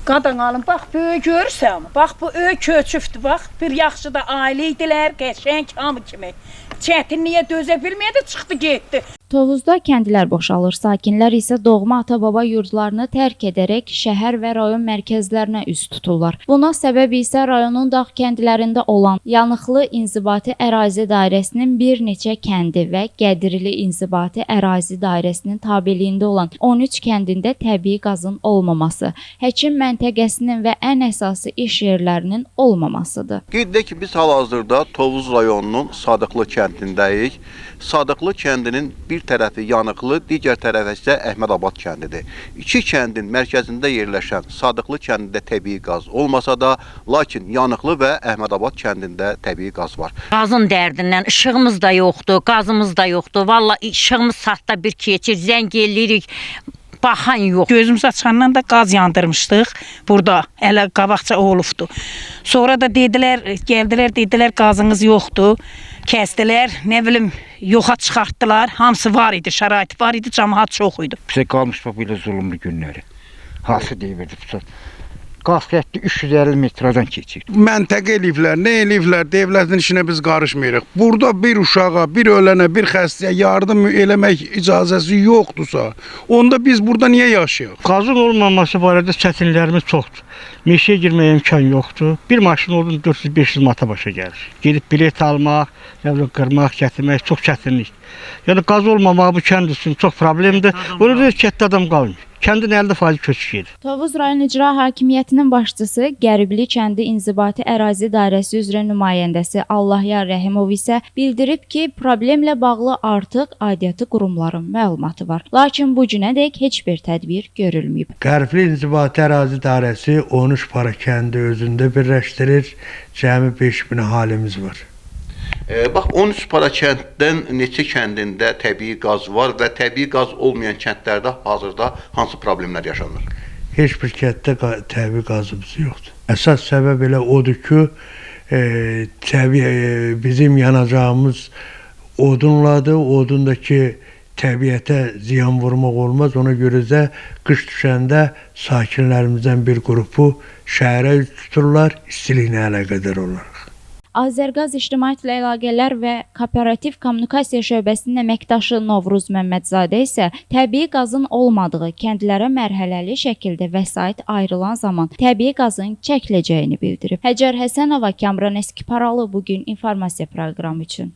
Qadan alım, bax böyük görürsən, bax bu öy köçübdür, bax. Bir yaxşı da ailə idilər, qəşəng hamı kimi. Çətinliyə dözə bilmədi, çıxdı getdi. Tovuzda kəndlər boşalır, sakinlər isə doğma ata-baba yurdlarını tərk edərək şəhər və rayon mərkəzlərinə üz tuturlar. Buna səbəb isə rayonun dağ kəndlərində olan Yanıqlı İnzibati Ərazi Dairəsinin bir neçə kəndi və Qədirli İnzibati Ərazi Dairəsinin tabeliyində olan 13 kəndində təbii qazın olmaması, həkim məntəqəsinin və ən əsası iş yerlərinin olmamasıdır. Qeyd edək ki, biz hal-hazırda Tovuz rayonunun Sadıqlı kəndindəyik. Sadıqlı kəndinin bir tərəfi Yanıqlı, digər tərəfi isə Əhmədabad kəndidir. İki kəndin mərkəzində yerləşən Sadıqlı kəndində təbii qaz olmasa da, lakin Yanıqlı və Əhmədabad kəndində təbii qaz var. Qazın dərdindən işığımız da yoxdur, qazımız da yoxdur. Vallahi işığımız saatda bir keçir, zəng eləyirik, baxan yox. Gözümüz açandan da qaz yandırmışdıq burada. Hələ qabaqca olubdu. Sonra da dedilər, gəldilər, dedilər qazınız yoxdur. Kəsdilər, nə bilim, yoxa çıxartdılar. Hamısı var idi, şərait var idi, camaat çox idi. Bizə qalmış bax belə zulümlü günləri. Hansı deyirdi bu? Qaz xətti 350 metrdən keçir. Məntəqə eləyiblər, nə eləyiblər, dövlətin işinə biz qarışmırıq. Burada bir uşağa, bir ölənə, bir xəstəyə yardım eləmək icazəsi yoxdursa, onda biz burada niyə yaşayaq? Qazın olmaması barədə çətinliklərimiz çoxdur. Meşəyə girməyə imkan yoxdur. Bir maşın odun 400-500 manata başa gəlir. Gedib bilet almaq, nə bilim qırmaq, gətirmək çox çətinlikdir. Yəni qaz olmamağı bu kənd üçün çox problemdir. Ona görə kənddə adam qalmır. Kəndin 50% köçüb gedir. Tovuz rayon İcra Hakimiyyətinin başçısı Qəribli kəndi İnzibati Ərazi İdarəsi üzrə nümayəndəsi Allahyar Rəhimov isə bildirib ki, problemlə bağlı artıq aidiyyatı qurumların məlumatı var. Lakin bu günədək heç bir tədbir görülməyib. Qəribli İnzibati Ərazi İdarəsi 13 para kəndi özündə birləşdirir. Cəmi 5000 əhalimiz var. Bax 13 para kənddən neçə kəndində təbii qaz var və təbii qaz olmayan kəndlərdə hazırda hansı problemlər yaşanır? Heç bir kənddə təbii qazımız yoxdur. Əsas səbəb elə odur ki, təbii bizim yanacağımız odunladır. Odun da ki təbiətə ziyan vurmaq olmaz. Ona görə də qış düşəndə sakinlərimizdən bir qrupu şəhərə üz tuturlar, istiliklə əlaqədar olaraq. Azərqaz İctimaiyyətlə Əlaqələr və Kooperativ Kommunikasiya şöbəsinin əməkdaşı Novruz Məmmədzadə isə təbii qazın olmadığı kəndlərə mərhələli şəkildə vəsait ayrılan zaman təbii qazın çəkiləcəyini bildirib. Həcər Həsənova, Kamran Əskiparalı, Bu gün informasiya proqramı üçün.